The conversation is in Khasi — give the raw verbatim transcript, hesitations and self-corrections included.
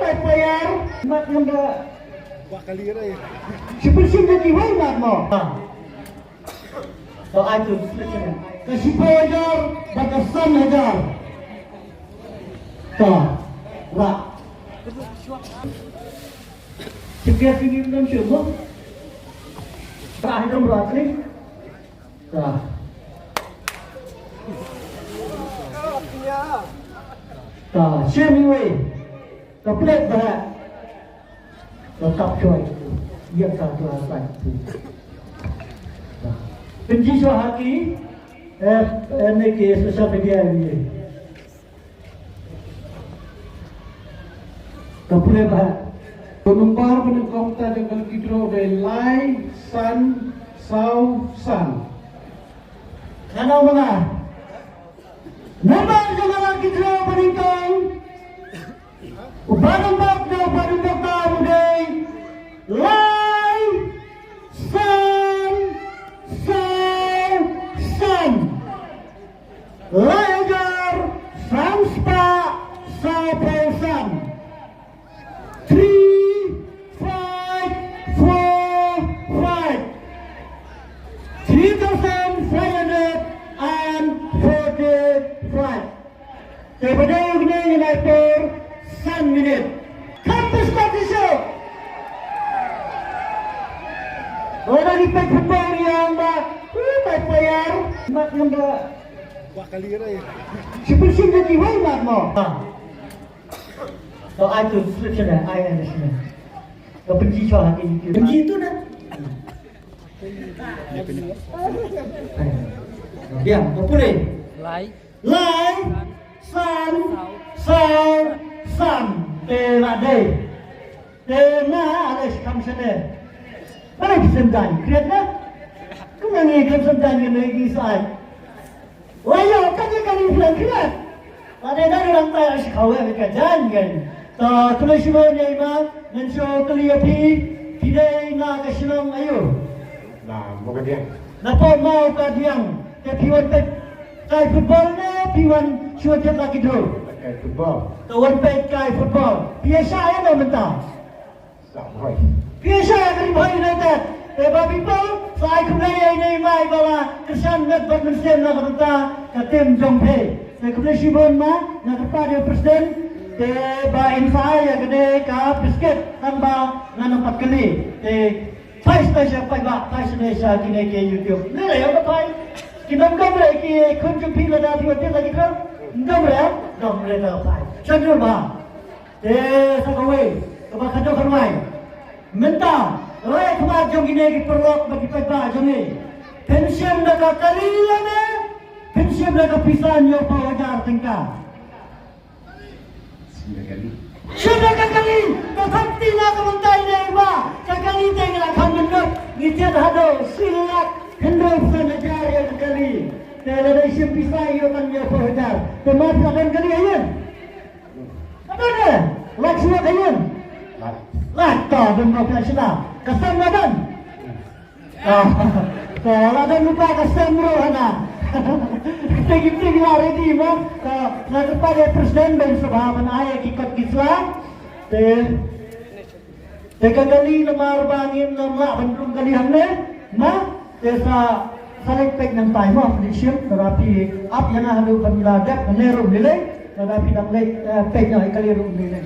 Payar, mat ngam da. Ba kali rai. Sipil sim da kiwei mat mo. Ha. To ai tu. Ka shiphew hajar bad ka san hajar. To. Ra. Sipil sim ngam shu mo. Ra hai dum ra klik. Ta. Ta, shim iwei. Ta plet ba. Ta tap choi. Ïa ka tu asai. Ta. Pynji chwa ha ki. Eh, eh, ne ki social media ni. Ka pule ba. Ka nombar ba nyngkong ta jong ka lucky draw dei lai san saw san. Khana manga. Nombar jong ka lucky draw ba nyngkong. Uba nombok da uba nombok ta u dei lai san saw san. Lai hajar san spah saw phew san. Three five four five. Three thousand five hundred and forty-five. Te ba dei u kine ngin ai por san minit. Kam pynstad shisha. Ora ni pek football yang ba. Ui, tai payar. Mat ngam da. Ba kali rai. Sipil sim da kiwei mat mo. Ha. To ai tu slip sini, ai ai sini. Ka pynji chwa ha ki. Pynji tu na. Diam, ka pule. Lai. Lai san saw san. Te la dei. Te na ale kam sene. Bale ki sem dan kriat na. Kumne ngi kam sem dan ngi ngi sai. Wa yo ka ni ka ni plan kriat. Lade da ni lang tai ashi khawe ka jan ngi. Ta kule shibo ni ma ngan sho kuli api. Pide na ka shinong ayo. Na mo ka diang. Na po mo ka diang. Te phi wan peit kai football ne phi wan shuwa jet lucky draw? Kai football. Te wan peit kai football. Phi ïa shah ïa no mynta? Sa hoi. Phi ïa shah ïa ka Ri Bhoi United. Te ba phi poi sa ai khublei ïa i nei mai ba la kyrshan met bad mynsiem na ka bynta ka tim jong phi. Te khublei shibun ma nga kyrpad ïa u president. Te ba in sa ai ïa kane ka biscuit tang ba ngan ym pat kylli. Te Phai sha sha phai ba phai sha sha kine ki YouTube. Ne la ïa ba phai. Ki dom dom re ki khun jong phi lada phi wat la ki khun. Dom re, dom re ka phai. Sha dur ba. Te sa kawei kaba khadduh khanwai. Mynta rai khmat jong kine ki paralok bad ki paidbah jong ngi. Phin shim da ka kali lane phin shim da ka pisa hynñiew phew hajar tyngka. Shu da ka kali, ka thok ti na ka mynta ine i ba ka kali te ngi la kham mynta ngi tied haduh shi lak hynriew phew san hajar ïa ka kali. Te lada i shim pisa ïa ka hynñiew phew hajar. Te ma phi la don kali haïu? Ka don ne? Lak shi lak haïu? Lak. Lak, to don ma phi la shna. Ka sem la don. Ah, to la don lypa ka sem ruh hana. Te ki te ki la ready mo. To la lypa de president ban sabha ban ai ki kot ki sla. Te te ka kali namar ba ngin ym lah ban rung kali hangne. Na te sa sa leit peit nangtai mo phi shim lada phi ap ïa nga haduh ban la dep hangne ruh lei lei. Lada phi dang leit eh, peit ïa kali ruh lei lei.